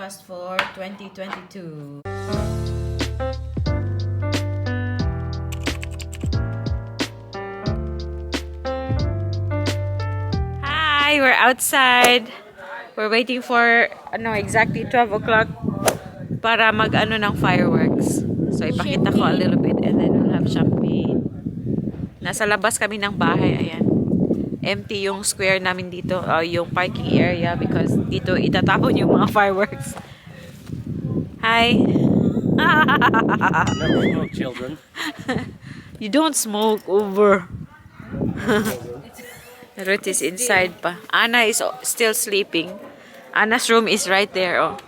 forecast for 2022. Hi, we're outside. We're waiting for exactly 12 o'clock para mag-ano ng fireworks. So ipakita ko a little bit and then we'll have champagne. Nasa labas kami ng bahay, ayan. Empty yung square namin dito, yung parking area because dito itatapon yung mga fireworks. Hi. Never smoke, children. You don't smoke over. Ruth is inside pa. Anna is still sleeping. Anna's room is right there, oh.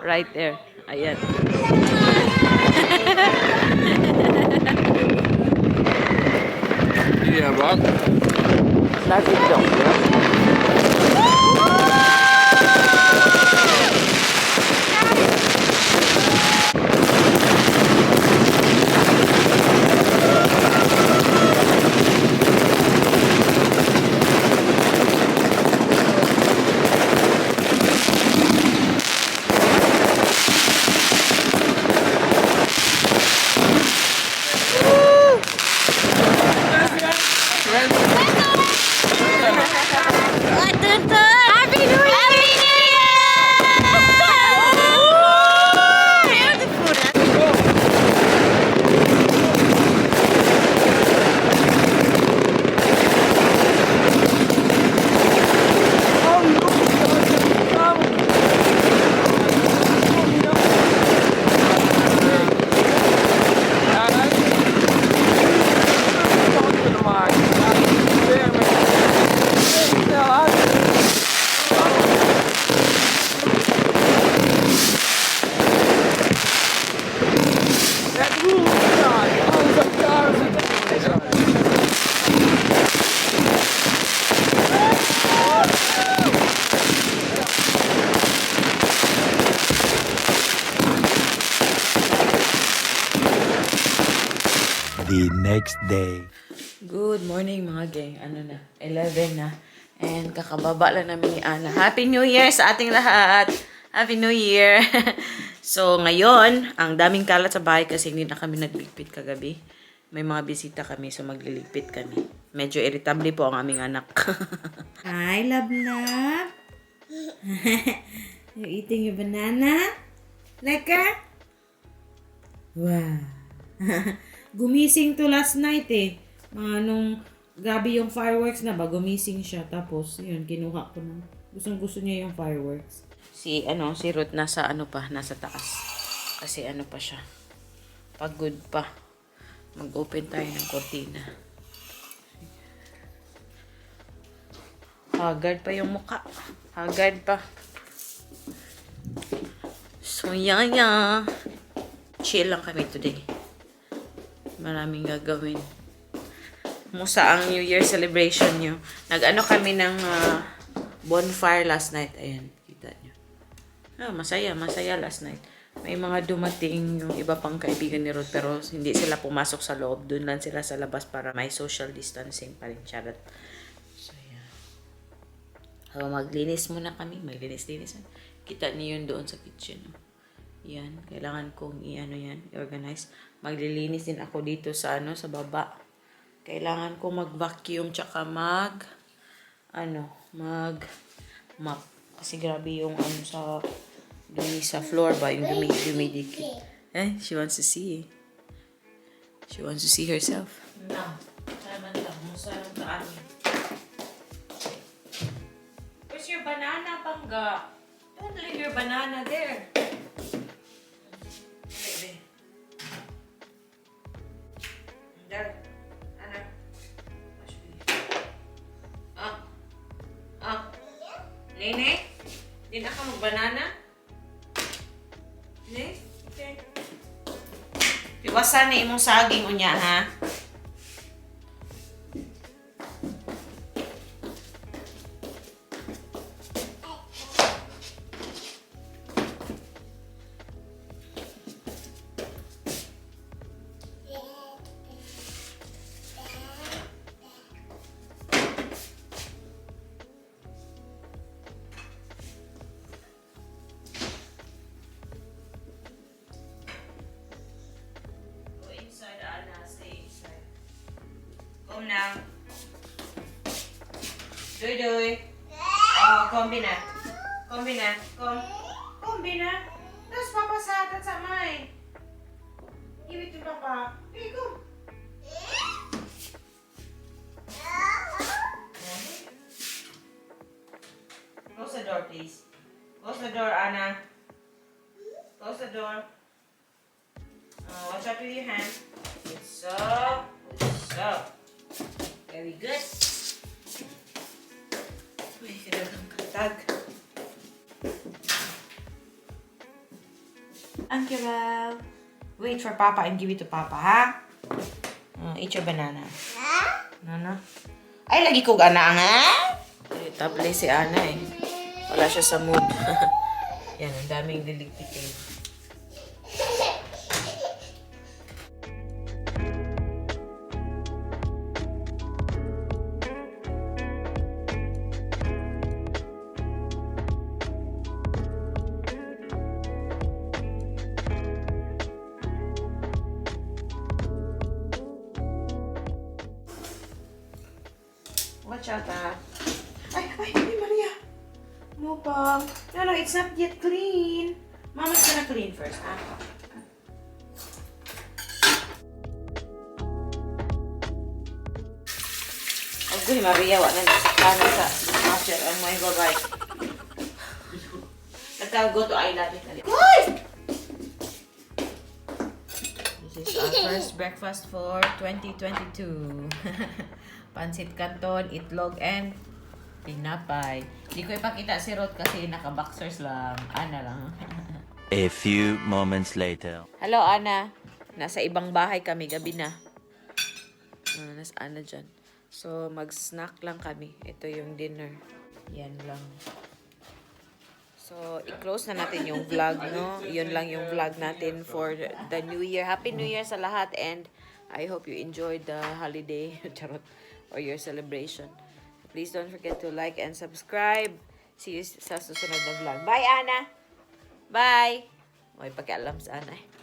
Right there. Ayan. Yeah, Rob. That's it, though. The next day. Good morning mga gang. 11 na. And kakababa lang namin ni Anna. Happy New Year sa ating lahat. Happy New Year. So ngayon, ang daming kalat sa bahay kasi hindi na kami nagligpit kagabi. May mga bisita kami so magliligpit kami. Medyo irritable po ang aming anak. Hi, love. You eating your banana? Leka? Wow. Gumising to last night eh. Nung gabi yung fireworks na ba, gumising siya. Tapos, yun, kinuha ko na. Gustong-gusto niya yung fireworks. Si Ruth nasa nasa taas. Kasi pa siya. Pagod pa. Mag-open tayo ng kortina. Haggard pa yung muka. Haggard pa. So, yaya. Chill lang kami today. Maraming gagawin. Musta ang New Year celebration nyo? Kami ng bonfire last night. Ayan, kita nyo. Masaya last night. May mga dumating yung iba pang kaibigan ni Ruth pero hindi sila pumasok sa loob. Doon lang sila sa labas para may social distancing pa rin. Charot. So, yan. Maglinis muna kami. Maglinis-linis. Kita niyo yun doon sa kitchen. Yan. Kailangan kong i-organize. Maglilinis din ako dito sa sa baba. Kailangan ko mag-vacuum tsaka mag mop. Kasi grabe yung sa floor ba, yung dumidikit. She wants to see. She wants to see herself. No. Where's your banana, Pangga? Don't leave your banana there. Nene? Di na ka mag-banana? Ne? Okay. Iwasan na imong saging unya, ha? Come now. Doy. Oh, come na. Come na. Come na. Tapos papasatan sa may. Give it to Papa. Hey, come. Close the door, please. Close the door, Anna. Close the door. Watch out with your hand. Good so. Very good. Uy, kailangan katag. Uncle Ralph. Wait for Papa and give it to Papa, ha? Eat your banana. Nana? Ay, lagi ko gana, ha? Table si Ana eh. Wala siya sa mood. Yan, ang daming liligpitin. Watch out, ah. Ay, Maria. No, Pam. No, it's not yet clean. Mama's gonna clean first, ah. Okay, Maria, wala na sa kanan sa washer. Ang mga babay. Go to island. Good! This is our first breakfast for 2022. Pansit canton, itlog, and tinapay. Hindi ko ipakita si Rod kasi naka-boxers lang. Ana lang. A few moments later. Hello, Ana. Nasa ibang bahay kami, gabi na. Nasa Ana dyan. So, mag-snack lang kami. Ito yung dinner. Yan lang. So, i-close na natin yung vlog, no? Yun lang yung vlog natin for the New Year. Happy New Year sa lahat, and I hope you enjoyed the holiday. Charot. Or your celebration. Please don't forget to like and subscribe. See you sa susunod na vlog. Bye, Ana! Bye! May pakialam sa Ana.